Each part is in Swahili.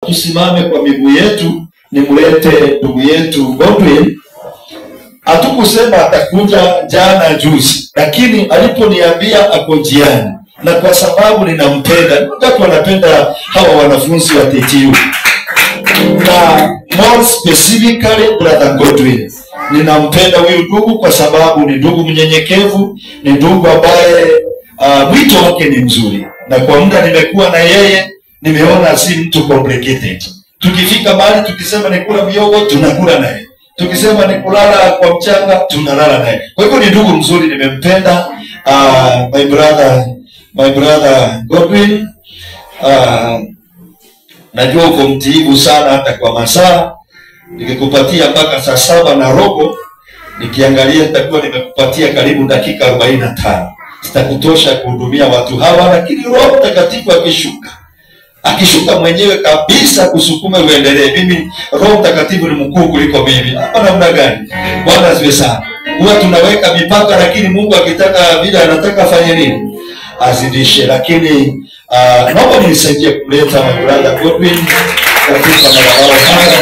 tusimame kwa miguu yetu, nimlete ndugu yetu Godwin. Hatukusema atakuja jana juzi, lakini aliponiambia ako njiani, na kwa sababu ninampenda, ngapi wanapenda hawa wanafunzi wa TTU, na more specifically brother Godwin, ninampenda huyu ndugu kwa sababu ni ndugu mnyenyekevu, ni ndugu ambaye mwito wake ni mzuri, na kwa muda nimekuwa na yeye nimeona si mtu complicated. Tukifika mahali tukisema ni kula miogo tunakula naye, tukisema ni kulala kwa mchanga tunalala naye. Kwa hivyo ni ndugu mzuri, nimempenda. My brother Godwin, najua uko mtiibu sana hata kwa masaa. Nikikupatia mpaka 7:15, nikiangalia nitakuwa nimekupatia karibu dakika 45. Sitakutosha kuhudumia watu hawa, lakini Roho Mtakatifu akishuka mwenyewe kabisa kusukume uendelee. Mimi Roho Mtakatifu ni mkuu kuliko mimi. Hapa namna gani? Bwana asifiwe sana. Huwa tunaweka mipaka, lakini Mungu akitaka vile anataka afanye nini? Azidishe. Lakini naomba nisaidie kuleta my brother Godwin katika madhabahu haya.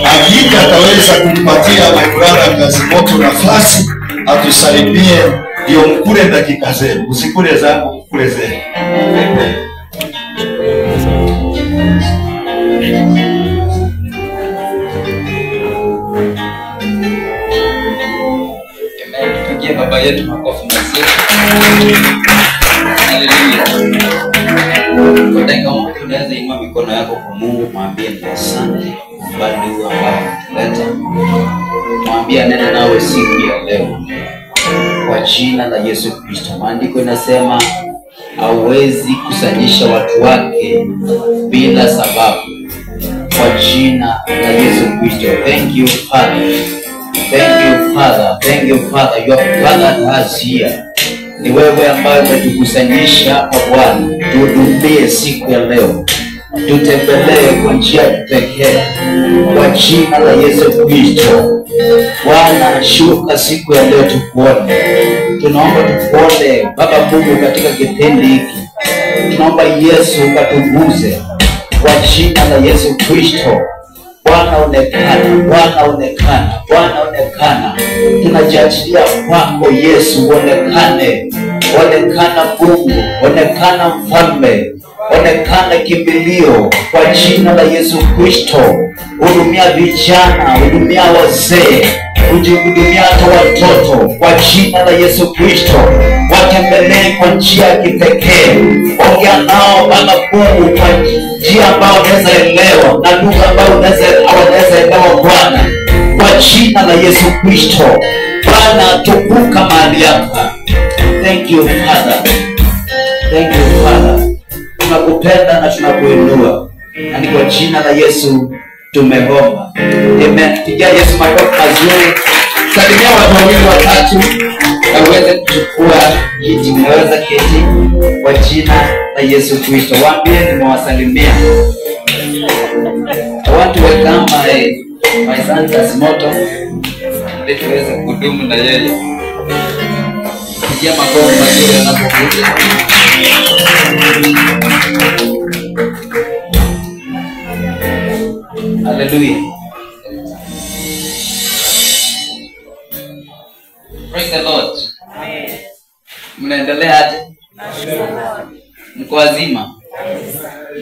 Hakika ataweza kumpatia my brother Kazimoto nafasi atusalimie, ndio mkule dakika zenu, usikule zangu, mkule zenu. Amen. Tupigie baba yetu makofi mazuri. Haleluya. Kwa dakika moja unaweza inua mikono yako kwa Mungu, mwambie ni asante mbali huu ambao umetuleta. Mwambie nena nawe siku ya leo kwa jina la Yesu Kristo. Maandiko inasema hawezi kusanyisha watu wake bila sababu. Kwa jina la Yesu Kristo. Thank you Father. Thank you Father. Thank you Father. You have gathered us here. Ni wewe ambaye umetukusanyisha hapa Bwana. Tuhudumie siku ya leo. Tutembelee kwa njia ya kipekee kwa jina la Yesu Kristo. Bwana, shuka siku ya leo tukuone. Tunaomba tukuone Baba Mungu katika kipindi hiki. Tunaomba Yesu ukatuguze kwa jina la Yesu Kristo. Bwana onekana, Bwana onekana, Bwana onekana. Tunajiachilia kwako Yesu, onekane. Onekana Mungu, onekana Mfalme, onekana kimbilio kwa jina la Yesu Kristo. Hudumia vijana, hudumia wazee, hudumia hata watoto kwa jina la Yesu Kristo. Watembelee kwa njia ya kipekee. Ongea nao Baba Mungu kwa njia ambayo unaweza elewa na lugha ambayo unaweza elewa Bwana, kwa jina la Yesu Kristo. Bwana, tukuka mahali hapa. Thank you Father. Thank you Father. Tunakupenda na tunakuinua, na ni kwa jina la Yesu tumeomba. Amen. Pigia Yesu makofi mazuri. Salimia watu wawili watatu na uweze kuchukua kiti. Unaweza keti kwa jina la Yesu Kristo. Waambie nimewasalimia. I want to welcome my son Kazimoto ili tuweze kudumu na yeye. Pigia makofi mazuri anapokuja. Hallelujah. Praise the Lord. Amen. Mnaendelea aje? Mko wazima?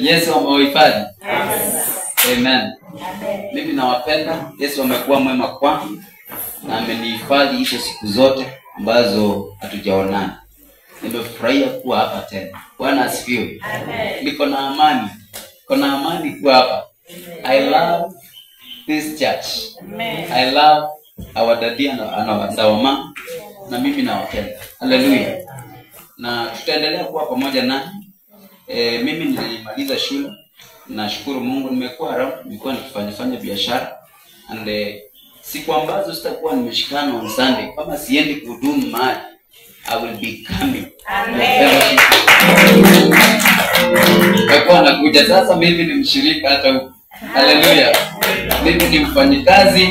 Yesu amewahifadhi. Amen. Mimi nawapenda. Yesu amekuwa mwema kwangu na amenihifadhi hizo siku zote ambazo hatujaonana. Nimefurahia kuwa hapa tena. Bwana asifiwe. Amen. Niko na amani. Niko na amani kuwa hapa. I love this church. Amen. I love our daddy and our mama. Na mimi nawapenda. Hallelujah. Na tutaendelea kuwa pamoja nanyi. Mimi nilimaliza shule. Nashukuru Mungu nimekuwa around, nimekuwa nikifanya biashara. And siku ambazo sitakuwa nimeshikana on Sunday, kama siendi kuhudumu mahali, I will be coming. Amen. Nitakuwa nakuja. Sasa mimi ni mshirika hata huku. Hallelujah. Mimi ni mfanyikazi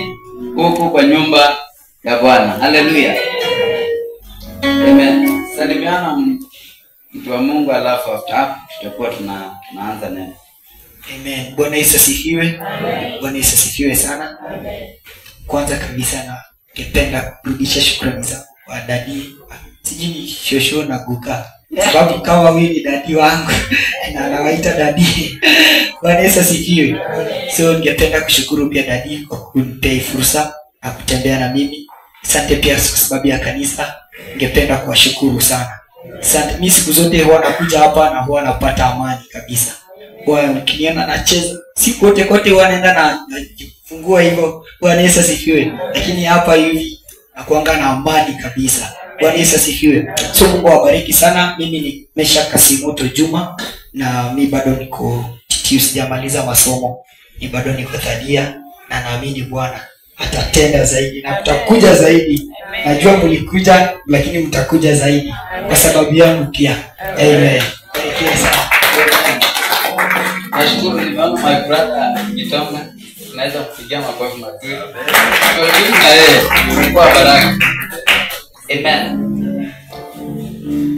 huku kwa nyumba ya Bwana. Hallelujah. Amen. Salimiana Mtu wa Mungu, alafu after hapo tutakuwa tunaanza neno. Amen. Bwana Yesu asifiwe. Bwana Yesu asifiwe sana. Amen. Kwanza kabisa ningependa kurudisha shukrani zangu kwa dadi, sijui shosho na guka, sababu kama wewe ni dadi wangu na anawaita dadi. Bwana Yesu asifiwe. So ningependa kushukuru pia dadi kwa kunipea fursa ya kutembea na mimi. Asante pia kwa sababu ya kanisa. Ningependa kuwashukuru sana. Asante. Mimi siku zote huwa nakuja hapa na huwa napata amani kabisa. Huwa ukiniona nacheza siku kote kote huwa naenda na najifungua hivyo. Bwana Yesu asifiwe. Lakini hapa hivi nakuanga na amani kabisa. Bwana Yesu asifiwe. So Mungu awabariki sana. Mimi ni Mesha Kasimoto Juma na mimi bado niko TTU, sijamaliza masomo. Ni bado niko thadia na naamini Bwana atatenda zaidi na mtakuja zaidi. Najua mlikuja lakini mtakuja zaidi kwa sababu yangu pia. Amen. Thank you sana. Nashukuru nimeona my brother Gitonga, naweza kupigia makofi mazuri. Na yeye kwa baraka. Amen.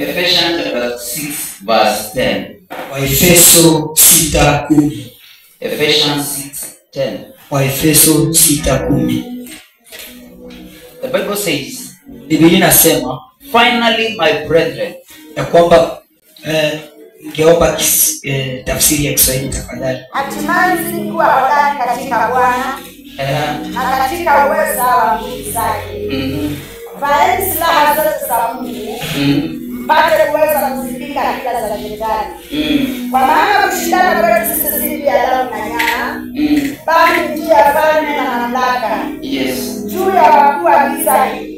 Ephesians chapter 6 verse 10. Waefeso 6:10. Ephesians 6:10. Waefeso 6:10. The Bible says, Biblia inasema, finally my brethren, ya kwamba ningeomba tafsiri ya Kiswahili tafadhali. Hatimaye mzidi kuwa hodari katika Bwana na katika uweza wa nguvu zake. Vaeni silaha zote za Mungu mpate kuweza kuzipinga hila za shetani. Kwa maana kushindana kwetu sisi dhidi ya damu na nyama, bali juu ya falme na mamlaka, juu ya wakuu wa giza hili,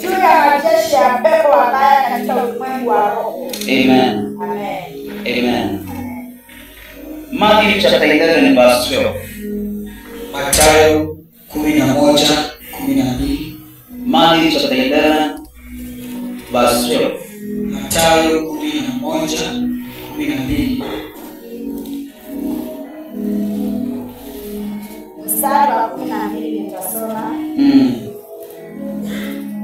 juu ya majeshi ya pepo wabaya katika ulimwengu wa roho. Amen. Amen. Amen. Matthew chapter 11 verse 12. Mathayo 11:12. Matthew chapter 11 verse 12. Mathayo 11:12. Mstari wa 12 nitasoma.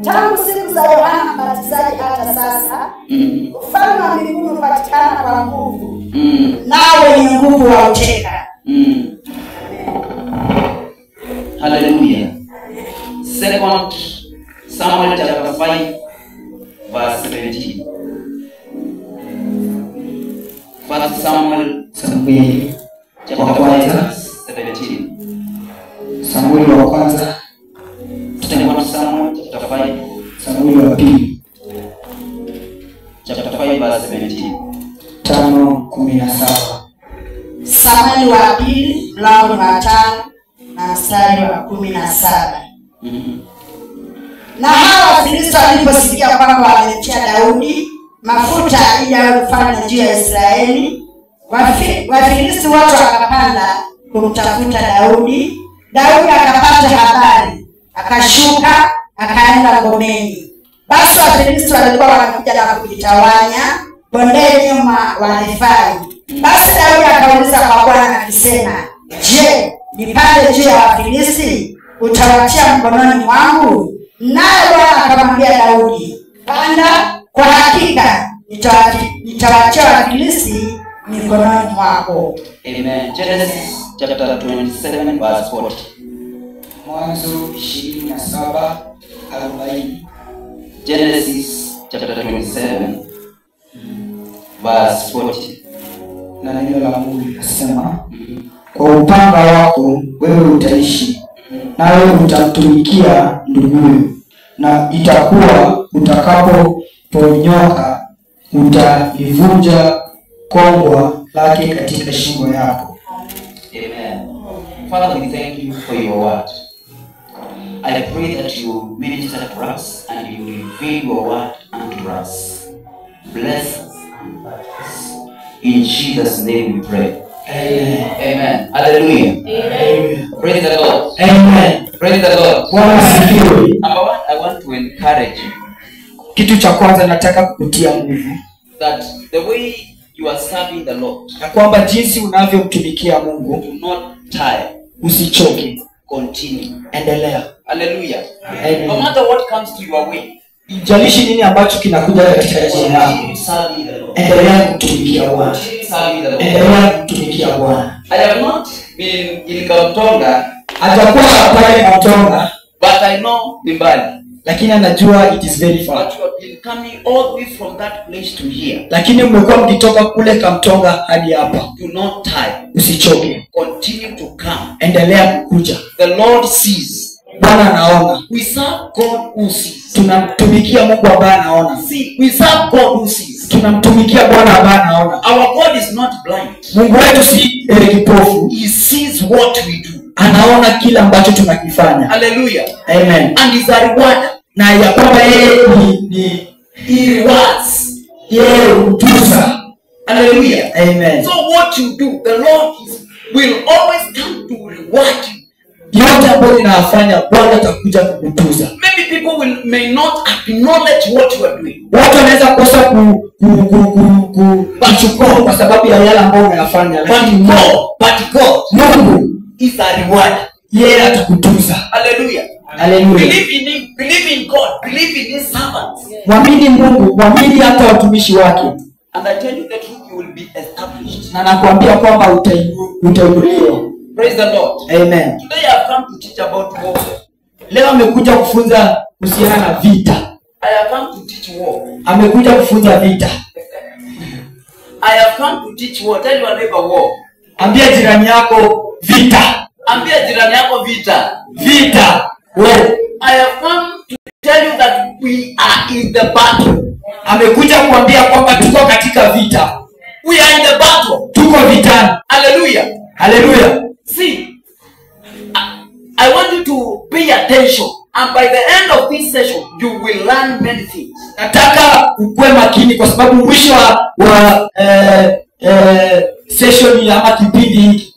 Tangu siku za Yohana Mbatizaji hata sasa, ufalme wa mbinguni hupatikana kwa nguvu, nao wenye nguvu wauteka. Hallelujah. Second Samuel chapter 5 verse 17. First Samuel Samueli chapter 5 verse 17. Samueli wa kwanza, Second Samuel chapter 5, Samueli wa pili chapter 5 verse 17. 5:17. Samueli wa pili mlango wa 5 na mstari wa 17. Na hawa Wafilisti waliposikia kwamba wamemtia Daudi mafuta ili awe mfalme juu ya Israeli, Wafilisti wote wakapanda kumtafuta Daudi. Daudi akapata habari, akashuka akaenda ngomeni. Basi Wafilisti walikuwa wanakuja na kujitawanya bondeni nyuma wa Refai. Basi Daudi akauliza kwa Bwana akisema, je, nipande juu ya Wafilisti? Utawatia mkononi mwangu? Naye Bwana akamwambia Daudi, panda, kwa hakika nitawatia Wafilisti mikononi mwako. Amen. Genesis chapter 27 verse 40. Mwanzo 27:40. Genesis chapter 27 verse 40. Na neno la Mungu linasema, kwa upanga wako wewe utaishi, nawe utamtumikia nduguyo, na itakuwa utakapoponyoka utalivunja kongwa lake katika shingo yako. Amen. Father, we thank you for your word. I pray that you minister to us and you reveal your word unto us. Bless us and guide us. In Jesus' name we pray. Amen. Amen. Hallelujah. Amen. Praise the Lord. Amen. Praise the Lord. Bwana asifiwe. Number one, I want to encourage you Kitu cha kwanza nataka kukutia nguvu that the way you are serving the Lord, na kwamba jinsi unavyomtumikia Mungu, do not tire. usichoke, Continue. endelea. Hallelujah. Amen. No matter what comes to your way, Ijalishi nini ambacho kinakuja katika njia yako, endelea kumtumikia Bwana. Endelea kumtumikia Bwana. I have not been in Kamtonga, Hajakuwa pale Kamtonga, but I know ni mbali. Lakini anajua it is very far. But you have been coming all the way from that place to here. Lakini mmekuwa mkitoka kule Kamtonga hadi hapa. Do not tire. Usichoke. Continue to come. Endelea kukuja. The Lord sees. Bwana anaona. We serve God who sees. Tunamtumikia Mungu ambaye anaona. See, we serve God who sees. Tunamtumikia Bwana ambaye anaona. Our God is not blind. Mungu wetu si kipofu. He sees what we do. Anaona kila ambacho tunakifanya. Hallelujah. Amen. And is a rewarder. Na ya kwamba yeye ni He rewards. Yeye hutuza. Hallelujah. Amen. So what you do, the Lord will always come to reward you. Yote ambayo unayafanya Bwana atakuja kukutuza. Maybe people may not acknowledge what you are doing. Watu wanaweza kosa kuchukua kwa sababu ya yale ambayo unayafanya, lakini But God Mungu is a reward. Yeye atakutuza. Hallelujah. Hallelujah. Believe in him, believe in God, believe in his servants. Mwamini Mungu, mwamini hata watumishi wake. And I tell you the truth, you will be established. Na nakwambia kwamba utainuliwa. Praise the Lord. Amen. Today I have come to teach about war. Leo amekuja kufunza kuhusiana na vita. I have come to teach war. Amekuja kufunza vita. I have come to teach war. Tell your neighbor war. Ambia jirani yako vita. Ambia jirani yako vita. Vita. War. I have come to tell you that we are in the battle. Amekuja kuambia kwamba tuko katika vita. We are in the battle. Tuko vitani. Hallelujah. Hallelujah. See, I want you to pay attention, and by the end of this session you will learn many things. Nataka ukue makini kwa sababu mwisho wa session ama kipindi hiki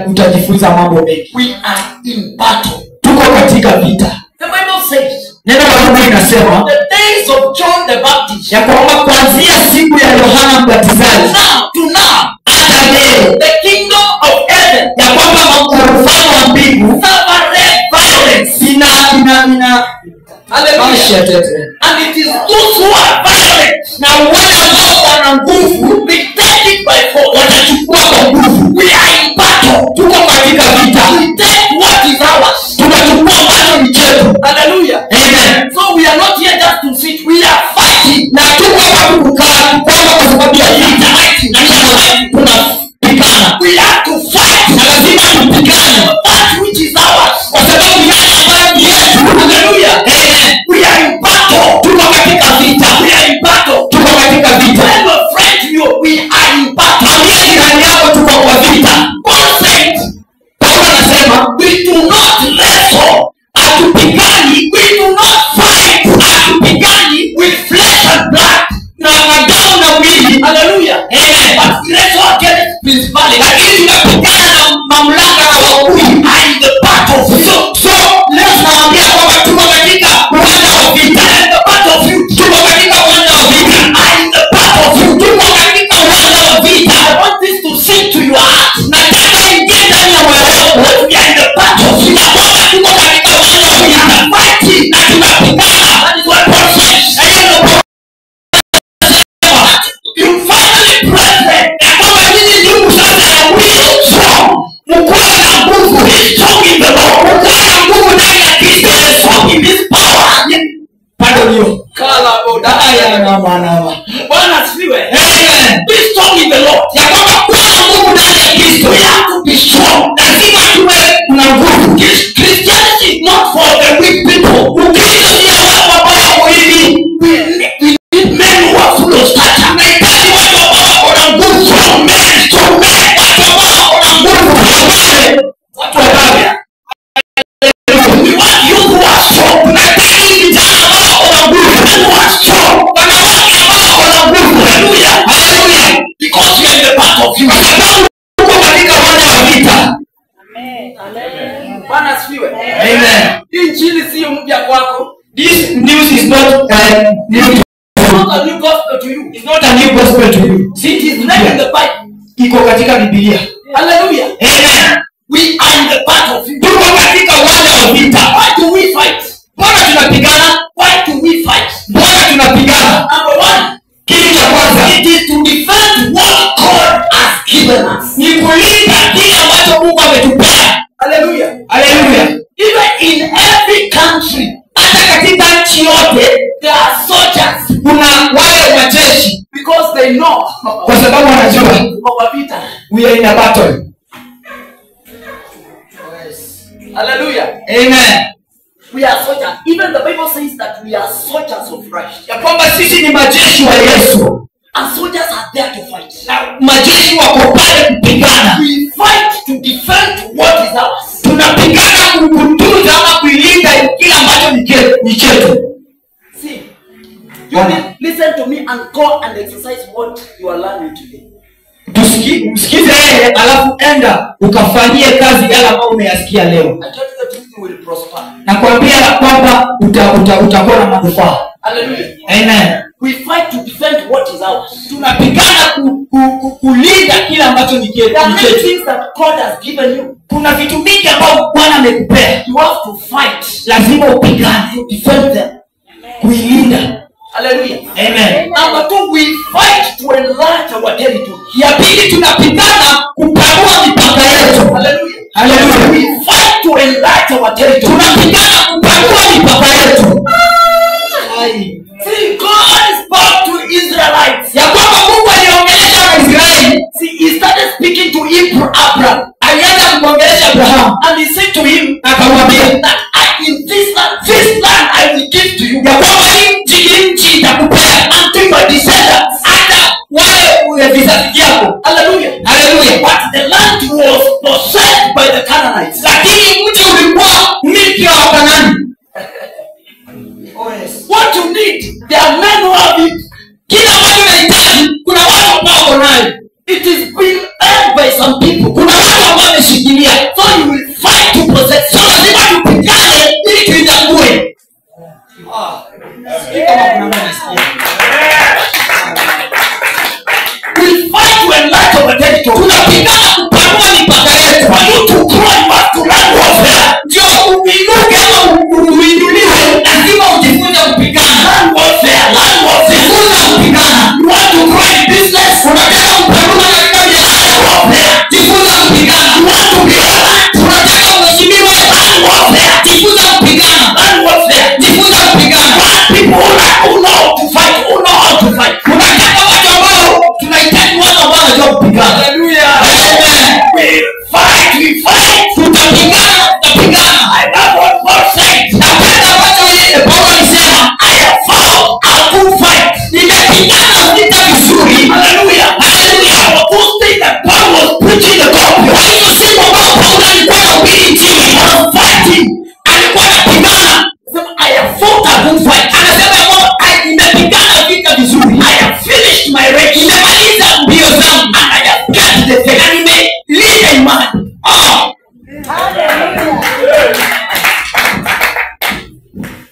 utajifunza mambo mengi. We are in battle. Tuko katika vita. The Bible says, Neno la Mungu linasema the days of John the Baptist, ya kwamba kuanzia siku ya Yohana Mbatizaji to now, hata leo, the kingdom of heaven ya kwamba ufalme wa mbingu suffereth violence. ina Hallelujah. And it is those who are violent na wale ambao wana nguvu they take it by force. Watachukua kwa nguvu. We are in battle. Tuko katika vita. We take what is ours. Tunachukua ambacho ni chetu. Hallelujah. Amen. So we are not here just to sit. We are fighting. Na tuko hapa kukaa kwamba kwa sababu ya vita. Na tunapigana. We have to fight. Na lazima tupigane. That which is ours. Kwa sababu yale ambayo ni yetu. Hallelujah. Amen. We are in battle. Tuko katika vita. We are in battle. Tuko katika vita. Tell your friend you, we are in battle. Ambia jirani yako tuko kwa vita. Paul said, Paulo anasema we do not wrestle. Hatupigani. We do not fight. Hatupigani with flesh and blood. Na damu na mwili. Hallelujah. Amen. But we wrestle against principalities. Lakini tunapigana na mamlaka na wakuu. And in the battlefield. So leo tunawaambia kwamba tuko katika uwanja wa vita. And the battlefield. Tuko katika uwanja wa vita. And in the battlefield. Tuko katika uwanja wa vita. I want this to sink to your heart. Nataka ingie ndani ya moyo wako. That we are in the battlefield. Ya kwamba tuko katika uwanja wa We vita. are fighting. Na tunapigana. That is what Paul says. Na hiyo ndio Paulo anasema. You finally brethren, Ya kwamba nyinyi ndugu sasa ya mwisho strong. mkuwe na nguvu. Be strong in the Lord. Mkuwe na nguvu ndani ya Kristo Yesu. Strong in His power. Bado hiyo. Kala Haya na maana. Bwana asifiwe. Amen. Be strong in the Lord. Ya kwamba kuwa na nguvu ndani ya Kristo. We have to be strong. Lazima tuwe na nguvu. Christianity is not for the weak people. Ukristo si ya watu ambao wako hivi. We need men who are full of stature. Tunahitaji watu ambao wako na nguvu. Strong men, strong men. Watu ambao wako na nguvu. Watu wabaya. We want youth who are strong. Tunahitaji vijana ambao wako na nguvu. Men who are strong. Wanawake ambao wako na nguvu. Hallelujah. Hallelujah. Because we are in the battlefield. Kwa sababu tuko katika uwanja wa vita. Bwana asifiwe. Amen. Injili siyo mpya kwako. This news is not new to It's not a new gospel to you. It's not a new gospel to you. See, it is written in the Bible. Iko katika Biblia. Hallelujah. Amen. We are in the battlefield. Tuko katika uwanja wa vita. Why do we fight? Mbona tunapigana? Why do we fight? Kwa sababu anajua Tuko kwa vita. We are in a battle. Hallelujah. Amen. We are soldiers. Even the Bible says that we are soldiers of Christ. Ya kwamba sisi ni majeshi wa Yesu. And soldiers are there to fight. Na majeshi wako pale kupigana. We fight to defend what is ours. Tunapigana kutunza ama kuilinda kila ambacho ni chetu. See, you listen to me and go and exercise what you are learning today. Msikize yeye alafu enda ukafanyie kazi yale ambayo umeyasikia leo. I tell you the truth, you will prosper. Nakwambia kwamba utakuwa na manufaa. Hallelujah. Amen. We fight to defend what is ours. Tunapigana kulinda kila ambacho ni There are many chetu. things that God has given you. Kuna vitu mingi ambavyo Bwana amekupea. You have to fight Lazima upigane to defend them. kuilinda. Hallelujah. Amen. Number two, we fight to enlarge our territory. Ya pili, tunapigana kupanua mipaka yetu. Hallelujah. Hallelujah. We fight to enlarge our territory. Tunapigana kupanua mipaka yetu. See, God spoke to Israelites. Ya kwamba Mungu aliongelesha Waisraeli. See, he started speaking to Abraham. Alianza kumwongelesha Abraham. And he said to him Akamwambia that I, in this land I will give to you ya kwamba hii nchi nitakupea and to your descendants. hata wale vizazi vyako. Hallelujah. Hallelujah. But the land was possessed by the Canaanites. Lakini mji ulikuwa milki wa Wakanaani. What you need, there are men who have it. Kila ambacho unahitaji, kuna watu ambao wako nayo. It is being earned by some people. Kuna watu ambao wameshikilia. So you will fight to possess. So lazima tupigane ili tuinyakue. Sijui kama kuna mtu anasikia. We fight to enlarge our territory. Tunapigana kupanua mipaka yetu. For you to grow, you have to learn warfare. Ndio uinuke ama uinuliwe, lazima ujifunze kupigana. Learn warfare. Learn warfare. Jifunza kupigana. You want to grow in business? Unataka kupanuka katika biashara? Warfare. Jifunza kupigana. You want to be honored? Unataka uheshimiwe? Learn warfare. Jifunza kupigana. Learn warfare. Jifunza kupigana. Want people who know to fight, who know how to fight. Unataka watu ambao tunahitaji watu ambao wanajua kupigana. Hallelujah. Amen. We fight, we fight. Tutapigana, tutapigana. I love what Paul said. Napenda ambacho yeye Paulo alisema, I have fought a good fight. nimepigana vita vizuri. Hallelujah. Hallelujah. For those things that Paul was preaching the gospel, Kwa hiyo siku ambao Paulo alikuwa anahubiri injili, he was fighting. alikuwa anapigana. I have fought a good fight. Anasema ya kwamba nimepigana vita vizuri, I have finished my race. nimemaliza mbio zangu And I have kept the faith. na nimelinda imani. Ah,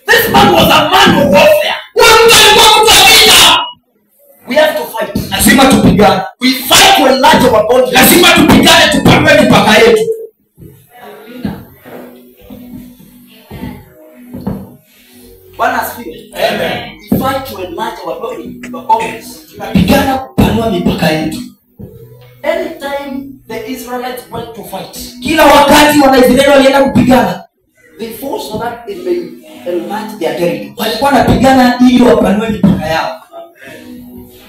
This man was a man of warfare. huyu mtu alikuwa mtu wa vita. We have to fight. Lazima tupigane, We fight to enlarge our boundaries. lazima tupigane, tupanue mipaka yetu. Bwana asifiwe. Amen. We fight to enlarge our boundaries. Tunapigana kupanua mipaka yetu. Anytime the Israelites went to fight, Kila wakati Wanaisraeli walienda kupigana, they fought so that they may enlarge their territory. walikuwa wanapigana ili wapanue mipaka yao.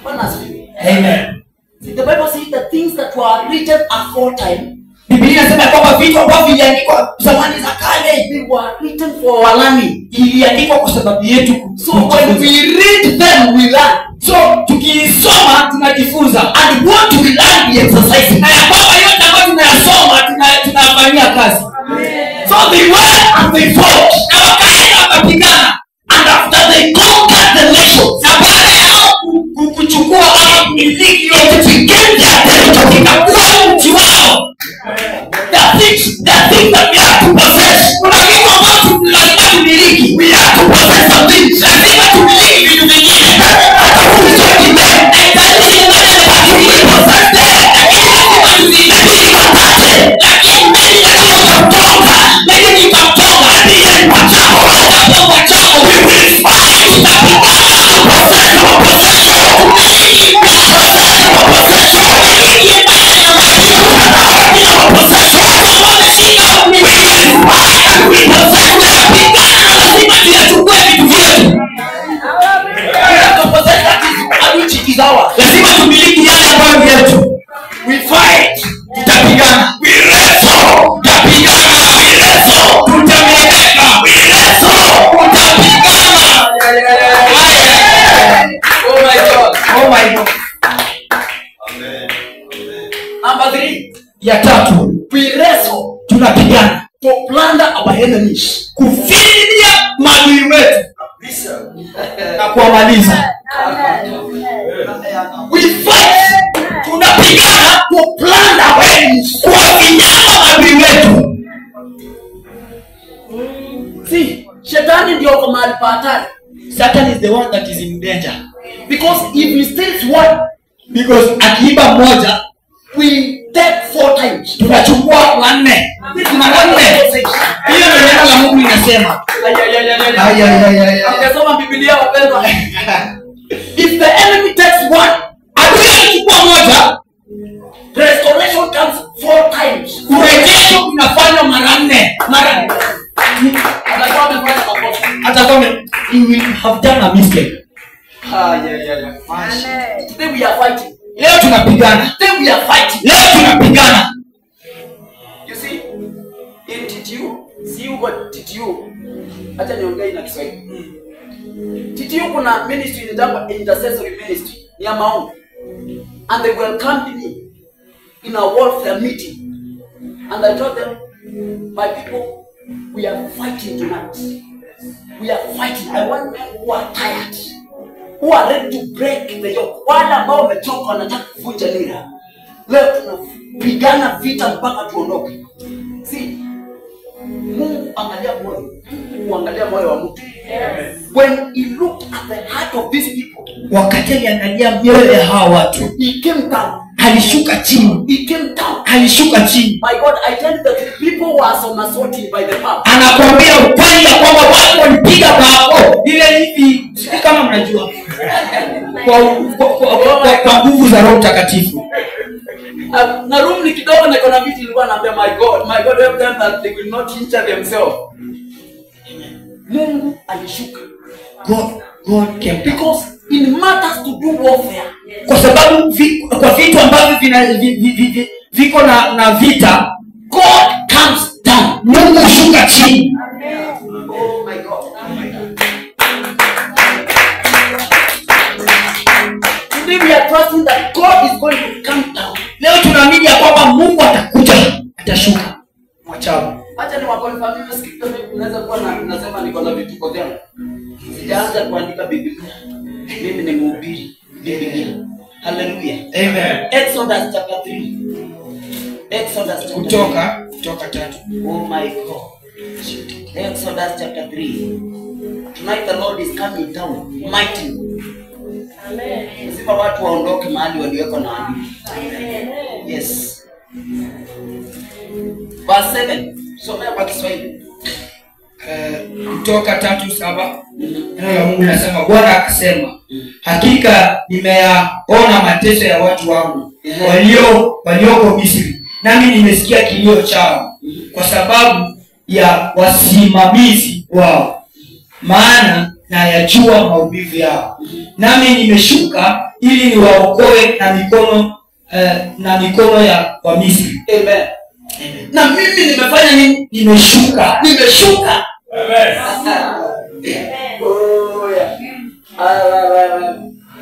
Bwana asifiwe. Amen. See, the Bible says the things that were written aforetime, Biblia inasema ya kwamba vitu ambavyo viliandikwa zamani za kale they were written for our learning. iliandikwa kwa sababu yetu. So when we read them, we learn. So tukiisoma tunajifunza, And what we learn, we exercise it. na ya kwamba yote ambayo tunayasoma tunafanyia kazi. So they went and they fought. Na wakaenda wakapigana, And after they conquered the nations, na baada ya hao kuchukua ama kumiliki it yote, became their territory. ikakuwa mji wao. There are things that we have to possess. Kuna vitu ambavyo lazima tumiliki, We have to possess some things. lazima tumiliki vitu vingine. Hata who is talking there? Na haijalishi nani We amepatikana, possess them. lakini lazima tuzimiliki. Lakini mimi lazima utamtoka, lakini utamtoka hadi yeye mwachako, hata mwachako. We will fight. Tutapigana Possess our possession. tumiliki Possess our possession. Number 3. Ya tatu, we wrestle, tunapigana to plunder our enemies, kufinya maadui wetu na kuwamaliza. We fight, tunapigana to plunder our enemies, kuwafinyana maadui wetu. See, shetani ndio kwa mahali pa hatari. Satan is the one that is in danger. Because if he steals one, because akiiba mmoja, we take 4 times. Tunachukua wanne. Mara nne. Hiyo ndio neno la Mungu linasema. Akasoma Biblia wapendwa. If the enemy takes one, adui akichukua moja, restoration comes 4 times. Urejesho unafanywa mara nne. Mara nne. Atakuwa amefanya makosa. Atakuwa he will have done a mistake. Today we are fighting. Leo tunapigana. Today we are fighting. Leo tunapigana. You see, in TTU, see you got TTU. Acha niongee na Kiswahili. TTU kuna ministry inaitwa intercessory ministry ni ya maombi. And they welcomed me in a warfare meeting. And I told them, my people, we are fighting tonight. We are fighting. I want men who are tired, who are ready to break the yoke. Wale ambao wamechoka wanataka kuvunja nira. Leo tunapigana vita mpaka tuondoke. See, Mungu angalia moyo. Mungu angalia moyo wa mtu. When he looked at the heart of these people, wakati aliangalia mioyo ya hawa watu, he came down. Alishuka chini. He came down. Alishuka chini. My God, I tell you that people were somersaulting by the power. Anakuambia ukweli ya kwamba watu walipiga bao ile hivi, sijui kama mnajua. Kwa nguvu za Roho Mtakatifu. Na room ni kidogo na kuna viti, nilikuwa naambia my God help them that they will not injure themselves. Mungu alishuka. God came down. Because in matters to do warfare. Kwa sababu kwa vitu ambavyo viko na vita, God comes down. Mungu hushuka chini. Oh my God. Today we are trusting that God is going to come down. Leo tunaamini ya kwamba Mungu atakuja, atashuka. Mwachao. Acha niwakonfirm scripture, mimi naweza kuwa nasema niko na vituko vyangu. Sijaanza kuandika Biblia. Mimi ni mhubiri Biblia. Hallelujah. Amen. Exodus chapter 3. Exodus chapter Kutoka 3. Oh my God. Exodus chapter 3. Tonight the Lord is coming down mighty. Amen. Lazima watu waondoke mahali waliwekwa na adui. Amen. Yes. Verse 7. Somea kwa Kiswahili. Kutoka 3:7. Neno la Mungu linasema, Bwana akasema, hakika nimeyaona mateso ya watu wangu walioko Misri, nami nimesikia kilio chao kwa sababu ya wasimamizi wao, maana nayajua maumivu yao, nami nimeshuka ili niwaokoe na mikono ya Wamisri. Amen. Amen. Na mimi nimefanya nini? Nimeshuka. Nimeshuka. Amen. Oh yeah.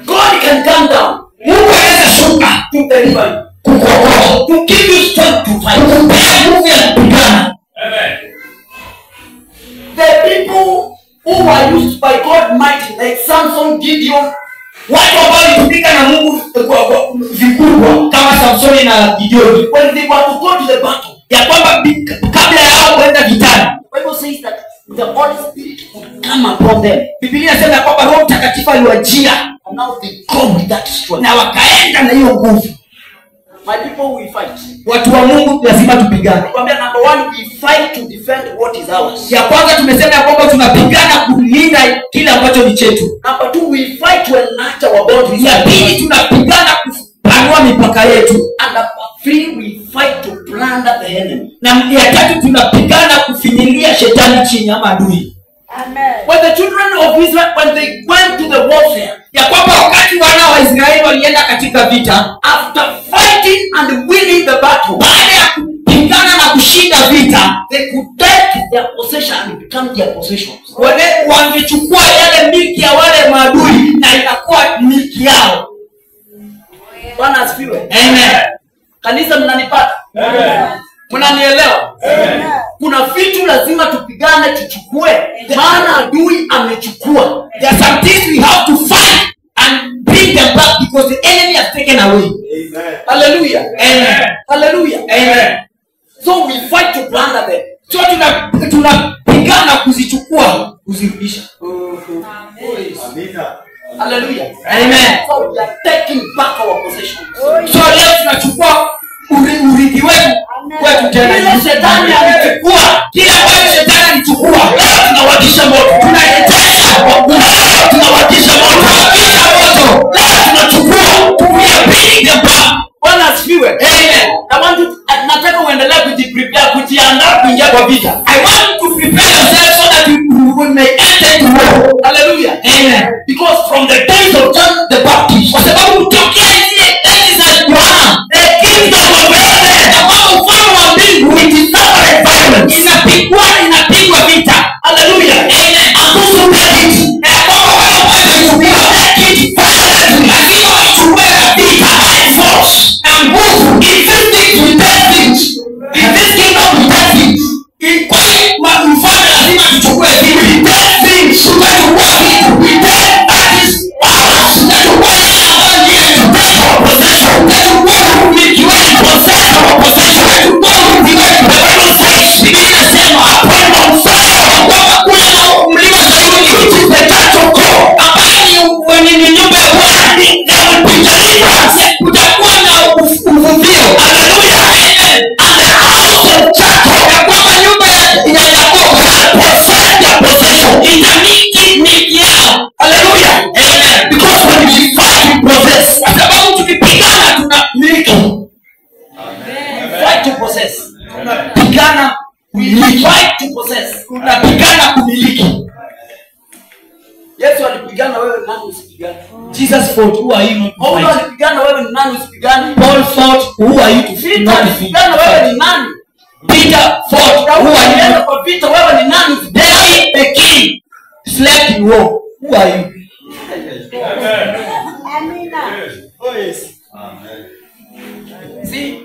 God can come down. Mungu anaweza shuka to deliver you, kukuokoa, to give you strength to fight, kukupea nguvu ya kupigana. Amen. The people who were used by God mighty, like Samson, Gideon, watu ambao walitumika na Mungu kwa vikubwa kama Samsoni na Gideon, when they were to go to the battle, ya kwamba kabla yao kwenda vitani, the Bible says that the Holy Spirit would come upon them. Biblia inasema kwamba Roho Mtakatifu aliwajia, and now they go with that strength, na wakaenda na hiyo nguvu. My people, we fight. Watu wa Mungu lazima tupigane. Nikwambia, number 1, we fight to defend what is ours. Ya kwanza tumesema ya kwamba tunapigana kulinda kile ambacho ni chetu. Number 2, we fight to enlarge our boundaries. Ya pili tunapigana kupanua mipaka yetu. And number 3, we fight to plunder the enemy. Na ya tatu tunapigana kufinyilia shetani chini ama adui. Amen. When the children of Israel, when they went to the warfare, ya kwamba wakati wana wa Israeli walienda katika vita, after fighting and winning the battle, baada ya kupigana na kushinda vita, they could take their possession and become their possessions. Wale wangechukua yale milki ya wale maadui na ikakuwa milki yao. Bwana asifiwe. Amen. Kanisa, mnanipata? Mnanielewa? Kuna vitu lazima tupigane tuchukue, maana adui amechukua. There are some things we have to fight and bring them back because the enemy has taken away. Hallelujah. Amen. Hallelujah. Amen. So we fight to plunder them. So tunapigana kuzichukua, kuzirudisha. Hallelujah. Amen. So we are taking back our possessions. So leo tunachukua urithi wetu kwetu tena. Ile shetani alichukua, Kile ambacho shetani alichukua, Leo tunawakisha moto. tunarejesha kwa nguvu. Leo tunawakisha moto. Tunawakisha moto. Leo tunachukua. We are bringing them back. Bwana asifiwe. Amen. I want you, nataka uendelee kujiprepare, kujiandaa kuingia kwa vita. I want you to prepare yourself so that you may enter into war. Hallelujah. Amen. Because from the days of John the Baptist, Kwa sababu tokea zile enzi za Yohana, the kingdom of heaven, na kwamba ufalme wa mbingu it is suffered violence. inapigwa vita. Hallelujah. Amen. And those who take it, Na ya kwamba wale ambao wataichukua, take it violently, lazima waichukue na vita by force. na nguvu. In this thing, we take it. In this kingdom, we take it. Kwa hiyo mfalme lazima tuchukue vitu. We take things. Tutachukua vitu. We take that is ours. Tutachukua yale ambayo ni yetu. Take our possession. Tutachukua umiliki wetu. Possess our possession. Tutachukua urithi wetu. The Bible says, Biblia inasema upon Mount Zion, kwamba kule mlima Sayuni, which is the church of God, ambayo ni nyumba ya Bwana, there will be deliverance. kutakuwa na uvuvio. Hallelujah. Amen. And the house of Jacob Ya kwamba nyumba ya Yakobo shall possess their possession. itamiliki milki yao. Hallelujah. Amen. Because when we fight, we possess. Kwa sababu tukipigana tunamiliki, Fight to possess. tunapigana We kumiliki, fight to possess. tunapigana kumiliki. Yesu alipigana, wewe ni nani usipigane? Jesus fought, who are you not to Paulo fight? alipigana, wewe ni nani usipigane? Paul fought, who are you to Peter not to alipigana, wewe fight? ni nani? Peter fought, who Daudi are you alienda not? kwa vita, wewe ni nani usipigane? David the king slept in war, who are you? Amina. See?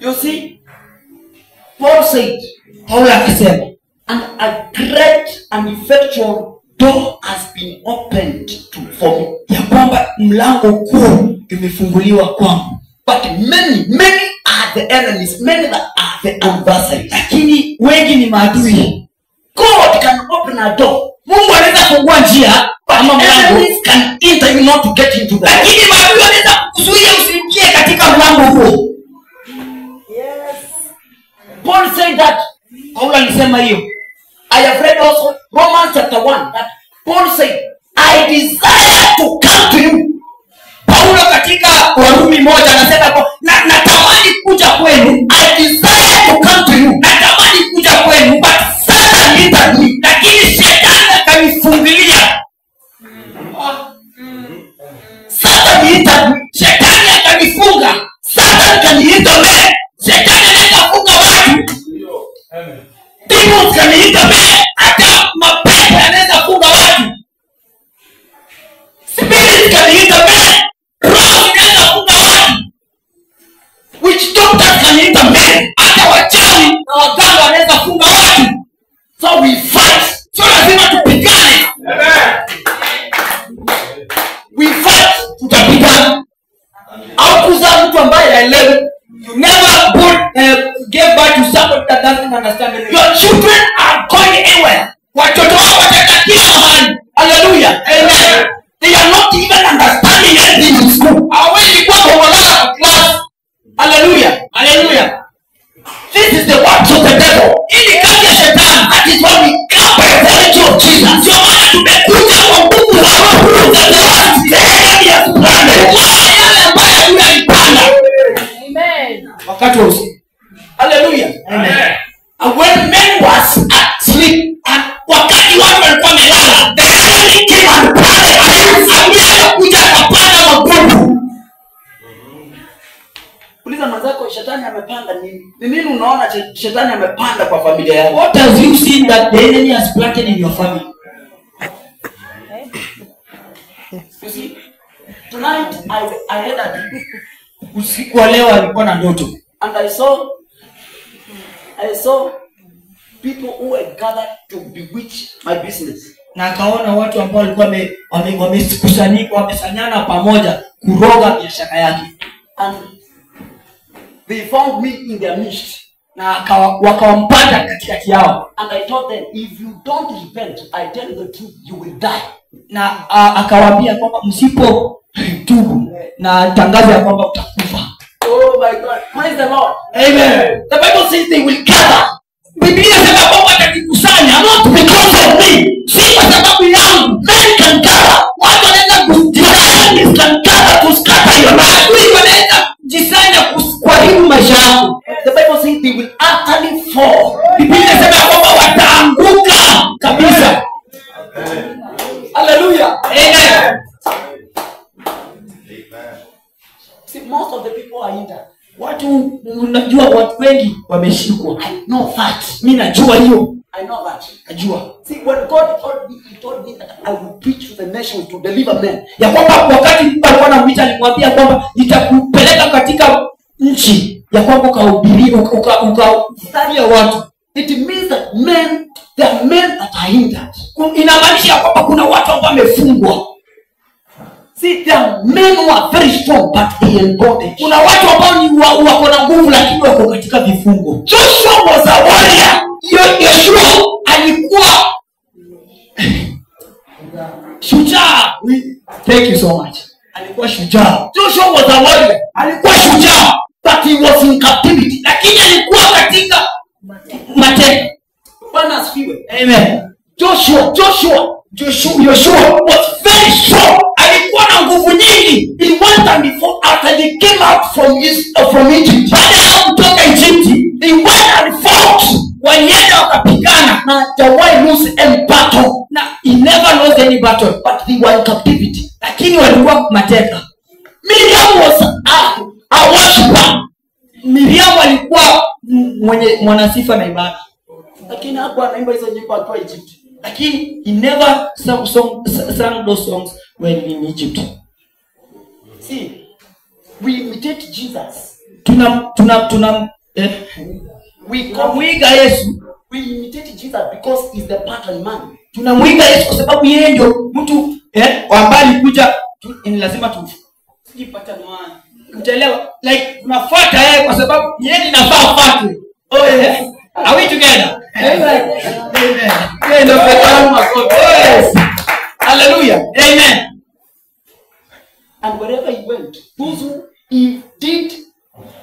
You see? Paul said, Paulo akasema, and a great and effectual door has been opened to for me. ya kwamba mlango kuu imefunguliwa kwangu, But many, many are the enemies, many that are the adversaries. lakini wengi ni maadui. God can open a door, Mungu anaweza kufungua njia but ama mlango, enemies can enter you not to get into the door. lakini maadui wanaweza kuzuia usiingie katika mlango huo. Paul said that. Paulo alisema hiyo. I have read also Romans chapter 1 that Paul said, I desire to come to you. Paulo katika Warumi 1 anasema kwa natamani kuja kwenu, I desire to come to you. natamani kuja kwenu, But Satan hindered me. lakini shetani akanifungilia. Satan hindered me. Shetani akanifunga. Satan can hinder men. Shetani anaweza kufunga watu, Demons can hinder men. hata mapepo yanaweza kufunga watu, Spirits can hinder men. roho zinaweza kufunga watu, Witch doctors can hinder men. hata wachawi na waganga wanaweza kufunga watu. So we fight. So lazima tupigane, We fight. tutapigana. Haukuzaa mtu ambaye haelewi. You never put give birth to somebody that doesn't understand anything. Your children are going anywhere. Watoto wao wataenda kila mahali. Hallelujah. Amen. They are not even understanding anything in school. Hawawezi kuwa bomolala kwa class. Hallelujah. Hallelujah. This is the works of the devil. Hii ni kazi ya shetani. That is why we come by the authority of Jesus. Ndio maana tumekuja kwa nguvu za Roho That the works the enemy has planted. Kwa yale ambayo adui alipanda wakati wa usiku. Hallelujah. Amen. And when men was asleep, And wakati watu walikuwa wamelala, The enemy came and planted seeds. adui alikuja akapanda magugu. uliza mwenzako, shetani amepanda nini? Ni nini unaona shetani amepanda kwa familia yako? What has you seen that the enemy has planted in your family? You see, tonight I had a dream. Usiku wa leo alikuwa na ndoto. And I saw people who had gathered to bewitch my business. Na akaona watu ambao walikuwa wamekusanyika, wamesanyana pamoja kuroga biashara yake. And they found me in their midst. Na wakawampata katikati yao. And I told them, if you don't repent, I tell the truth, you will die. Na akawaambia kwamba msipo tubu na tangaza ya kwamba utakufa. Oh my God, praise the Lord. Amen. The Bible says they will gather. Biblia inasema kwamba watajikusanya, not because of me, si kwa sababu yangu. Men can gather. Watu wanaweza kujikusanya, can gather to scatter your life. Adui wanaweza kujisanya kuharibu maisha yako. The Bible says they will utterly fall. Biblia inasema kwamba wataanguka kabisa. Hallelujah. Amen. See, most of the people are hindered. Watu, unajua watu wengi wameshikwa. I know that. Mimi najua hiyo. I know that. Najua. See, when God told me, he told me that I will preach to the nations to deliver men. Ya kwamba wakati Mungu alikuwa anamuita alimwambia kwamba nitakupeleka katika nchi ya kwamba ukahubiri ukahubiria watu. It means that men, there are men that are hindered. Inamaanisha kwamba kuna watu ambao wamefungwa. See, there are men who are very strong but they are in bondage. Kuna watu ambao ni wako na nguvu lakini wako katika vifungo. Joshua was a warrior. Yoshua alikuwa shujaa. Thank you so much. Alikuwa shujaa. Joshua was a warrior. Alikuwa shujaa, but he was in captivity. Lakini alikuwa katika mateka. Bwana asifiwe. Amen. Joshua was very strong. Alikuwa na nguvu nyingi. He went and before, after he came out from Egypt. Baada ya kutoka Egypt, he went and fought. Walienda wakapigana. Na hajawahi lose any battle. Na he never lost any battle, but they were in captivity. Lakini walikuwa mateka. Miriam was a worshiper. Miriam alikuwa mwenye mwanasifa na ibada. Lakini hakuwa anaimba hizo nyimbo akiwa Egypt. Lakini he never sang those songs when in Egypt. See, we imitate Jesus. Tunamwiga Yesu. We imitate Jesus because he's the pattern man. Tunamwiga Yesu kwa sababu yeye ndio mtu ambaye alikuja, ni lazima tu sijipata man. Utaelewa? Like tunafuata yeye kwa sababu yeye ni nafaa afuatwe. Oh yes. Are we together? Amen. Amen. Yes. Hallelujah. Amen. And wherever he went, those who he did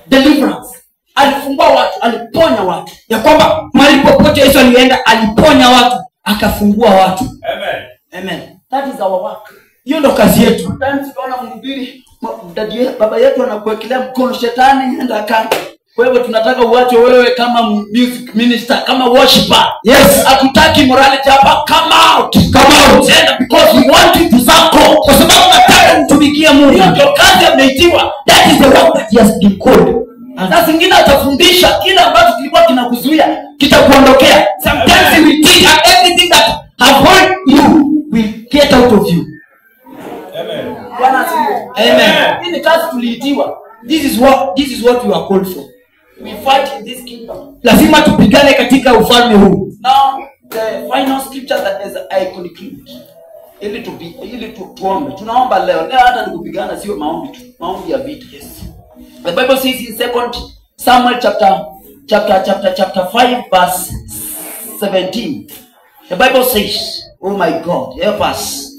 deliverance, alifungua watu, aliponya watu. Ya kwamba mahali popote Yesu alienda aliponya watu, akafungua watu. Amen. Amen. That is our work. Hiyo ndo kazi yetu. Sometimes tunaona mhubiri, baba yetu anakuwekelea mkono, shetani enda kando. Wewe tunataka uache wewe kama music minister, kama worshiper. Yes. Hatutaki morality hapa. Come out. Come out. Enda, because we want you to serve God. Kwa sababu nataka umtumikie Mungu. Hiyo ndio kazi ameitiwa. That is the work that he has been called. Na zingine atafundisha kile ambacho kilikuwa kinakuzuia kitakuondokea. Sometimes he will teach and everything that have hold you will get out of you. Amen. Bwana asifiwe. Amen. Hii ni kazi tuliitiwa. This is what we are called for. We fight in this kingdom. Lazima tupigane katika ufalme huu. Now the final scripture that is I conclude. Ili tuombe. Tunaomba leo. Leo hata nikupigana sio maombi tu. Maombi ya vita. Yes. The Bible says in 2 Samuel chapter 5 verse 17. The Bible says, oh my God, help us.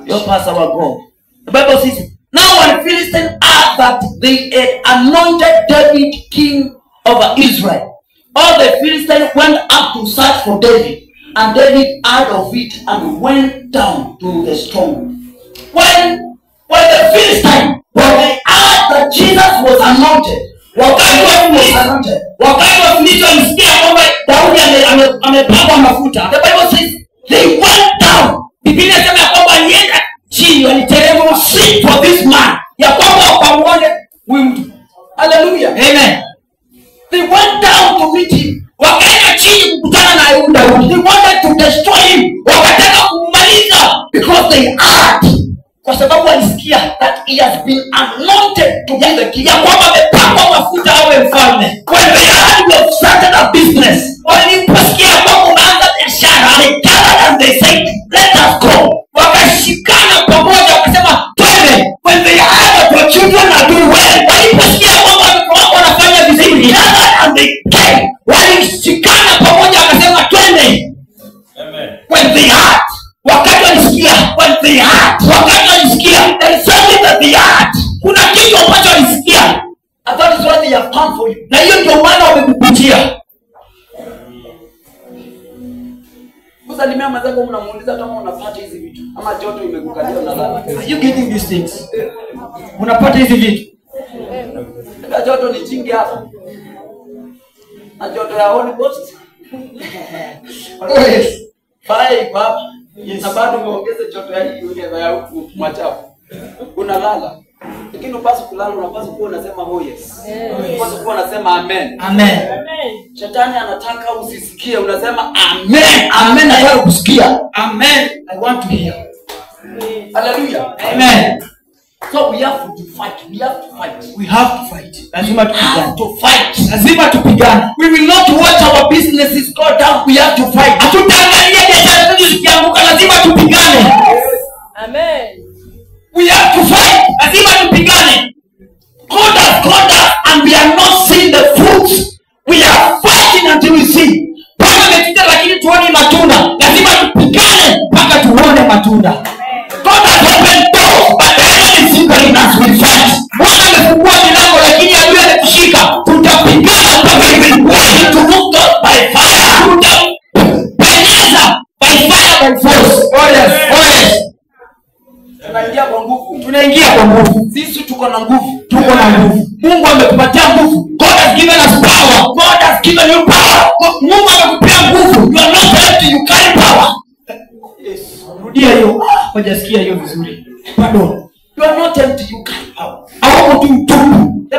Help us our God. The Bible says, now when Philistines heard that they had anointed David king over Israel, all the Philistines went up to search for David, and David heard of it and went down to the stone. When the Philistines, when they heard that Jesus was anointed, Wakati wa Filisti walisikia kwamba Daudi amepakwa mafuta, the Bible says they went down. Biblia inasema kwamba walienda chini, waliteremka seek for this man, ya kwamba wakamuone huyu mtu. Hallelujah. Amen. They went down to meet him. Wakaenda chini kukutana na huyu Daudi. They wanted to destroy him. Wakataka kummaliza because they heard, Kwa sababu alisikia that he has been anointed to be the king. Ya kwamba amepakwa mafuta awe mfalme. When they heard you have started a business, waliposikia kwamba umeanza biashara, they gathered and they said, let us go. Wakashikana pamoja wakasema twende. When they heard that your children are doing well, waliposikia kwamba watoto wako wanafanya vizuri, they gathered and they came. Walishikana pamoja wakasema twende. Amen. When they heard, wakati walisikia, when they heard, wakati walisikia, there is something that they heard. Kuna kitu ambacho walisikia. And that is why they have come for you. Na hiyo ndio maana wamekukujia. Kusalimia mwenzako mnamuuliza kama unapata hizi vitu ama joto imekukalia unalala. Are you getting these things? Unapata hizi vitu? Na joto ni jingi hapa. Na joto ya Holy Ghost. Oh yes. Fire iko hapa. Yes. Na bado umeongeza joto ya hii ile ya huku machafu. Unalala. Lakini upaswi kulala, unapaswa kuwa unasema oh yes. Unapaswa kuwa unasema amen. Amen. Shetani anataka usisikie, unasema amen. Amen, nataka kusikia. Amen. I want to hear. Hallelujah. Amen. So we have to fight. We have to fight. We have to fight. Lazima tupigane. Have to fight. Lazima tupigane. We will not watch our businesses go down. We have to fight. Hatutaangalia biashara zetu zikianguka, lazima tupigane. Amen. We have to fight. Lazima tupigane. God has called us and we are not seeing the fruits. We are fighting until we see. Bwana ametuita lakini tuone matunda. Lazima tupigane mpaka tuone matunda. God has opened doors but the enemy is hindering us. We fight. Bwana amefungua milango lakini adui ametushika. Tutapigana mpaka We will win to move God by fire. Tutapenyeza by fire, by force. Oh yes. Oh yes. Tunaingia kwa nguvu. Tunaingia kwa nguvu. Sisi tuko na nguvu. Tuko na nguvu. Mungu ametupatia nguvu. God has given us power. God has given you power. Mungu amekupea nguvu. You are not empty, you carry power. Yes. Rudia hiyo. Hujasikia hiyo vizuri. Pardon. You are not empty, you carry power. Hauko tu mtupu. The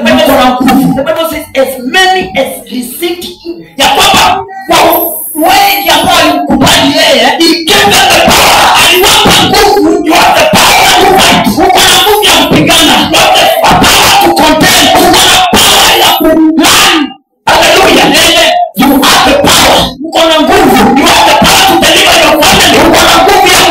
Bible says as many as received him, ya kwamba wengi ambao walimkubali yeye, he gave them the power. Aliwapa nguvu. You have the power to fight. Uko na nguvu ya kupigana. You have the power to contend. Uko na power ya kulani. Hallelujah. Amen. You have the power. Uko na nguvu. You have the power to deliver your family. Uko na nguvu ya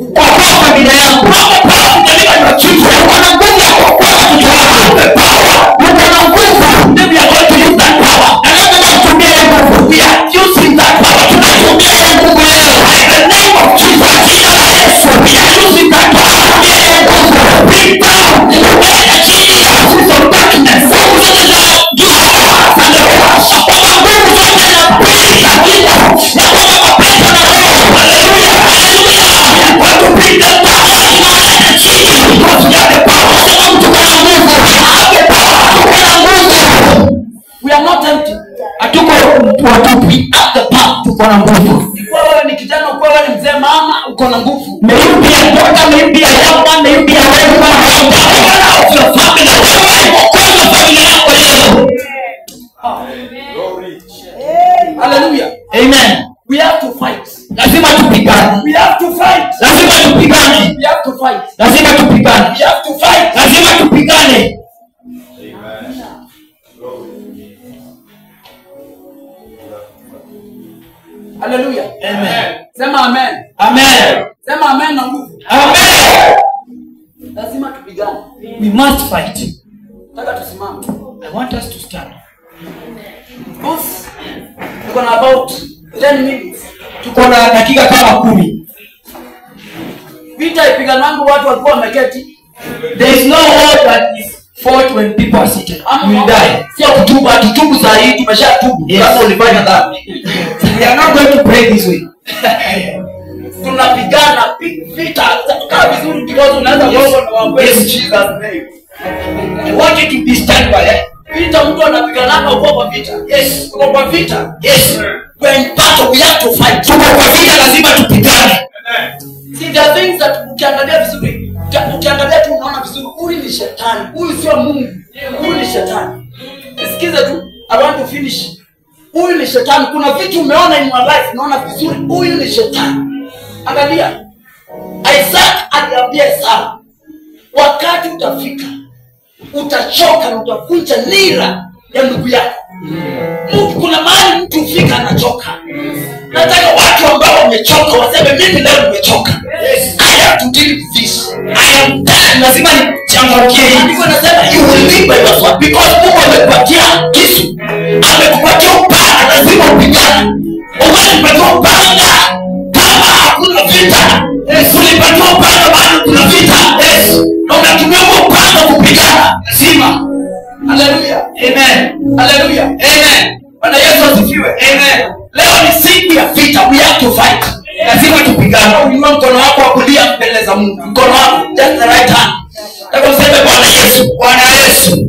kuokoa familia yako. You have the power to deliver your children. Uko na nguvu ya kuokoa watoto wako. You have the power. Uko na nguvu. Then we are going to use that power. Na leo tunatumia hiyo nguvu. We are using that power tonight. Tunatumia hiyo nguvu leo. In the name of Jesus. Jina la Yesu. We are using that power. Tunatumia hiyo nguvu. Bring down Kuleta chini the forces of darkness. nguvu zote za giza. And the powers. Kwamba nguvu zote za Za giza. na kwamba mapepo na roho. Hallelujah. Hallelujah. We are going to bring them down. Tunawaleta chini. Because we have the power. Kwa sababu tuko na nguvu. We have the power. Tuko na nguvu. We are not empty. Hatuko watupu. We have the power. Tuko na nguvu. Kwa wewe ni kijana, kwa wewe ni mzee, mama, uko na nguvu. May you be a daughter, may you be a young man, may you be a old man. Deliverer of your family. Wewe mwokozi wa familia yako leo. Hallelujah. Amen. We have to fight. Lazima tupigane. We have to fight. Lazima tupigane. We have to fight. Lazima tupigane. We have to fight. Lazima tupigane. Hallelujah. Amen. Sema amen. Amen. Sema amen na nguvu. Amen. Lazima tupigane. We must fight. Nataka tusimame. I want us to stand. Boss, tuko na about 10 minutes. Tuko na dakika kama 10. Vita ipiganwangu watu walikuwa wameketi. There is no war that is fought when people are seated. You will die. Sio kutubu, hatutubu saa hii, tumeshatubu. Yes. Kama ulifanya dhambi. We are not going to pray this way. Tunapigana vita. Kaa vizuri because unaanza kuomba na waombe Yes. in Jesus name. I want you to be stand by. Eh? Vita mtu anapigana uko kwa vita. Yes. Uko kwa vita. Yes. We are in battle, we have to fight. Tuko kwa vita, lazima tupigane. See, there are things that ukiangalia vizuri, ukiangalia tu unaona vizuri, huyu ni shetani, huyu sio Mungu, huyu ni shetani. Sikiza tu, I want to finish. Huyu ni shetani. Kuna vitu umeona in your life, unaona vizuri, huyu ni shetani. Angalia. Isaac aliambia Esau, wakati utafika utachoka na utavunja nira ya ndugu yako. Kuna mahali mtu hufika anachoka. Nataka watu ambao wamechoka waseme mimi leo nimechoka. I have to deal with this. I am done. Lazima nichangamkie hii. Andiko nasema you will live by your sword because Mungu amekupatia kisu, amekupatia upanga, lazima upigane. Umepatia upanga kama hakuna vita. Ulipatia upanga bado kuna vita. Na unatumia huo upanga kupigana. Lazima. Haleluya. Amen. Haleluya. Amen. Bwana Yesu asifiwe. Amen. Leo ni siku ya vita. We have to fight. Lazima tupigane. Inua mkono wako wa kulia mbele za Mungu. Mkono wako, just the right hand. Nataka useme Bwana Yesu. Bwana Yesu,